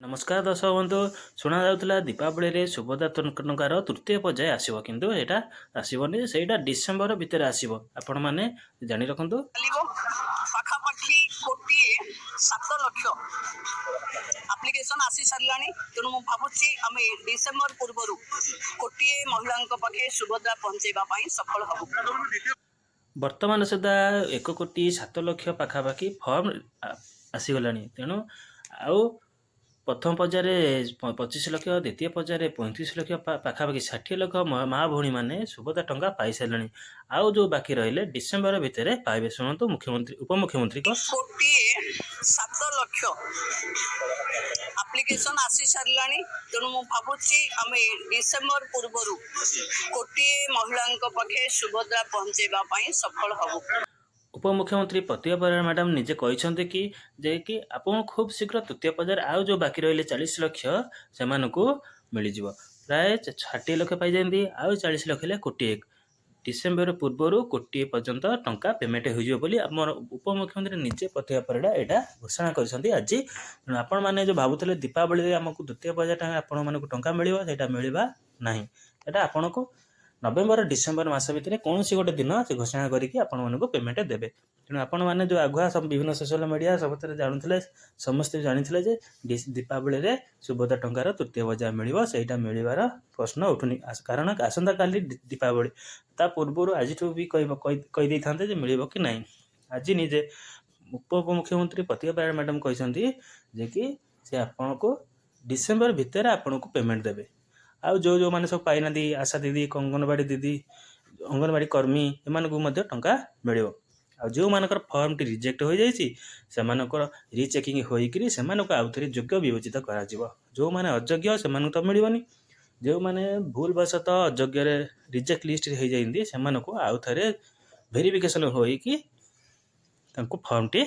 ନମସ୍କାର ଦର୍ଶକ ବନ୍ଧୁ। ଶୁଣାଯାଉଥିଲା ଦୀପାବଳିରେ ସୁଭଦ୍ରା ଟଙ୍କାର ତୃତୀୟ ପର୍ଯ୍ୟାୟ ଆସିବ, କିନ୍ତୁ ଏଇଟା ଆସିବନି। ସେଇଟା ଡିସେମ୍ବର ଭିତରେ ଆସିବ। ଆପଣମାନେ ଜାଣି ରଖନ୍ତୁ। ଚାଲିବ। ପାଖାପାଖି 1 କୋଟି 7 ଲକ୍ଷ ଆପ୍ଲିକେସନ ଆସି ସାରିଲାଣି। ତେଣୁ ମୁଁ ଭାବୁଛି ଆମେ ଡିସେମ୍ବର ପୂର୍ବରୁ କୋଟିଏ ମହିଳାଙ୍କ ପାଖେ ସୁଭଦ୍ରା ପହଞ୍ଚେଇବା ପାଇଁ ସଫଳ ହବୁ। ବର୍ତ୍ତମାନ ସୁଦ୍ଧା 1 କୋଟି 7 ଲକ୍ଷ ପାଖାପାଖି ଫର୍ମ ଆସିଗଲାଣି। ତେଣୁ ଆଉ ପ୍ରଥମ ପର୍ଯ୍ୟାୟରେ 25 ଲକ୍ଷ, ଦ୍ୱିତୀୟ ପର୍ଯ୍ୟାୟରେ 35 ଲକ୍ଷ, ପାଖାପାଖି 60 ଲକ୍ଷ ମା ଭଉଣୀମାନେ ସୁଭଦ୍ରା ଟଙ୍କା ପାଇସାରିଲେଣି। ଆଉ ଯେଉଁ ବାକି ରହିଲେ, ଡିସେମ୍ବର ଭିତରେ ପାଇବେ। ଶୁଣନ୍ତୁ ମୁଖ୍ୟମନ୍ତ୍ରୀ, ଉପମୁଖ୍ୟମନ୍ତ୍ରୀଙ୍କ 1 କୋଟି 7 ଲକ୍ଷ ଆପ୍ଲିକେସନ ଆସି ସାରିଲାଣି। ତେଣୁ ମୁଁ ଭାବୁଛି ଆମେ ଡିସେମ୍ବର ପୂର୍ବରୁ କୋଟିଏ ମହିଳାଙ୍କ ପାଖେ ସୁଭଦ୍ରା ପହଞ୍ଚେଇବା ପାଇଁ ସଫଳ ହବୁ। ଉପମୁଖ୍ୟମନ୍ତ୍ରୀ ପ୍ରତିଭା ପରିଡ଼ା ମ୍ୟାଡ଼ାମ୍ ନିଜେ କହିଛନ୍ତି କି ଯେ କି ଆପଣ ଖୁବ୍ ଶୀଘ୍ର ତୃତୀୟ ପର୍ଯ୍ୟାୟରେ ଆଉ ଯେଉଁ ବାକି ରହିଲେ 40 ଲକ୍ଷ, ସେମାନଙ୍କୁ ମିଳିଯିବ। ପ୍ରାୟ 60 ଲକ୍ଷ ପାଇଯାନ୍ତି, ଆଉ 40 ଲକ୍ଷ ହେଲେ କୋଟିଏ। ଡିସେମ୍ବର ପୂର୍ବରୁ କୋଟିଏ ପର୍ଯ୍ୟନ୍ତ ଟଙ୍କା ପେମେଣ୍ଟ ହୋଇଯିବ ବୋଲି ଆମର ଉପମୁଖ୍ୟମନ୍ତ୍ରୀ ନିଜେ ପ୍ରତିଭା ପରିଡ଼ା ଏଇଟା ଘୋଷଣା କରିଛନ୍ତି ଆଜି। ତେଣୁ ଆପଣମାନେ ଯେଉଁ ଭାବୁଥିଲେ ଦୀପାବଳିରେ ଆମକୁ ଦ୍ୱିତୀୟ ପର୍ଯ୍ୟାୟ ଟଙ୍କା, ଆପଣମାନଙ୍କୁ ଟଙ୍କା ମିଳିବ, ସେଇଟା ମିଳିବା ନାହିଁ। ଏଇଟା ଆପଣଙ୍କୁ ନଭେମ୍ବର ଡିସେମ୍ବର ମାସ ଭିତରେ କୌଣସି ଗୋଟେ ଦିନ ସେ ଘୋଷଣା କରିକି ଆପଣମାନଙ୍କୁ ପେମେଣ୍ଟ ଦେବେ। ତେଣୁ ଆପଣମାନେ ଯେଉଁ ଆଗୁଆ ସବୁ ବିଭିନ୍ନ ସୋସିଆଲ ମିଡ଼ିଆ ସବୁଥିରେ ଜାଣୁଥିଲେ, ସମସ୍ତେ ଜାଣିଥିଲେ ଯେ ଦୀପାବଳିରେ ସୁଭଦ୍ରା ଟଙ୍କାର ତୃତୀୟ ପର୍ଯ୍ୟାୟ ମିଳିବ, ସେଇଟା ମିଳିବାର ପ୍ରଶ୍ନ ଉଠୁନି। କାରଣ ଆସନ୍ତାକାଲି ଦୀପାବଳି, ତା ପୂର୍ବରୁ ଆଜିଠୁ ବି କହିଦେଇଥାନ୍ତେ ଯେ ମିଳିବ କି ନାହିଁ। ଆଜି ନିଜେ ଉପମୁଖ୍ୟମନ୍ତ୍ରୀ ପ୍ରତିଭା ପରିଡ଼ା ମ୍ୟାଡ଼ାମ୍ କହିଛନ୍ତି ଯେ କି ସେ ଆପଣଙ୍କୁ ଡିସେମ୍ବର ଭିତରେ ଆପଣଙ୍କୁ ପେମେଣ୍ଟ ଦେବେ। ଆଉ ଯେଉଁ ଯେଉଁମାନେ ସବୁ ପାଇନାହାନ୍ତି, ଆଶା ଦିଦି, ଅଙ୍ଗନବାଡ଼ି ଦିଦି, ଅଙ୍ଗନବାଡ଼ି କର୍ମୀ, ଏମାନଙ୍କୁ ମଧ୍ୟ ଟଙ୍କା ମିଳିବ। ଆଉ ଯେଉଁମାନଙ୍କର ଫର୍ମଟି ରିଜେକ୍ଟ ହୋଇଯାଇଛି, ସେମାନଙ୍କର ରିଚେକିଂ ହୋଇକରି ସେମାନଙ୍କୁ ଆଉଥରେ ଯୋଗ୍ୟ ବିବେଚିତ କରାଯିବ। ଯେଉଁମାନେ ଅଯୋଗ୍ୟ, ସେମାନଙ୍କୁ ତ ମିଳିବନି। ଯେଉଁମାନେ ଭୁଲବଶତଃ ଅଯୋଗ୍ୟରେ ରିଜେକ୍ଟ ଲିଷ୍ଟରେ ହେଇଯାଇଛନ୍ତି, ସେମାନଙ୍କୁ ଆଉ ଥରେ ଭେରିଫିକେସନ୍ ହୋଇକି ତାଙ୍କୁ ଫର୍ମଟି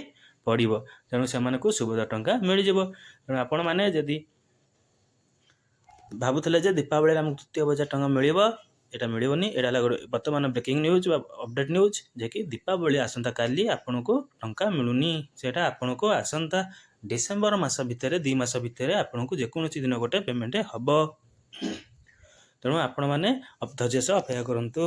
ପଡ଼ିବ। ତେଣୁ ସେମାନଙ୍କୁ ସୁଭଦ୍ରା ଟଙ୍କା ମିଳିଯିବ। ତେଣୁ ଆପଣମାନେ ଯଦି ଭାବୁଥିଲେ ଯେ ଦୀପାବଳିରେ ଆମକୁ ତୃତୀୟ ପର୍ଯ୍ୟାୟ ଟଙ୍କା ମିଳିବ, ଏଇଟା ମିଳିବନି। ଏଇଟା ହେଲା ଗୋଟେ ବର୍ତ୍ତମାନ ବ୍ରେକିଂ ନ୍ୟୁଜ୍ ବା ଅପଡେଟ୍ ନ୍ୟୁଜ୍ ଯେ କି ଦୀପାବଳି ଆସନ୍ତାକାଲି, ଆପଣଙ୍କୁ ଟଙ୍କା ମିଳୁନି। ସେଇଟା ଆପଣଙ୍କୁ ଆସନ୍ତା ଡିସେମ୍ବର ମାସ ଭିତରେ, 2 ମାସ ଭିତରେ ଆପଣଙ୍କୁ ଯେକୌଣସି ଦିନ ଗୋଟେ ପେମେଣ୍ଟ ହେବ। ତେଣୁ ଆପଣମାନେ ଧୈର୍ଯ୍ୟ ସହ ଅପେକ୍ଷା କରନ୍ତୁ।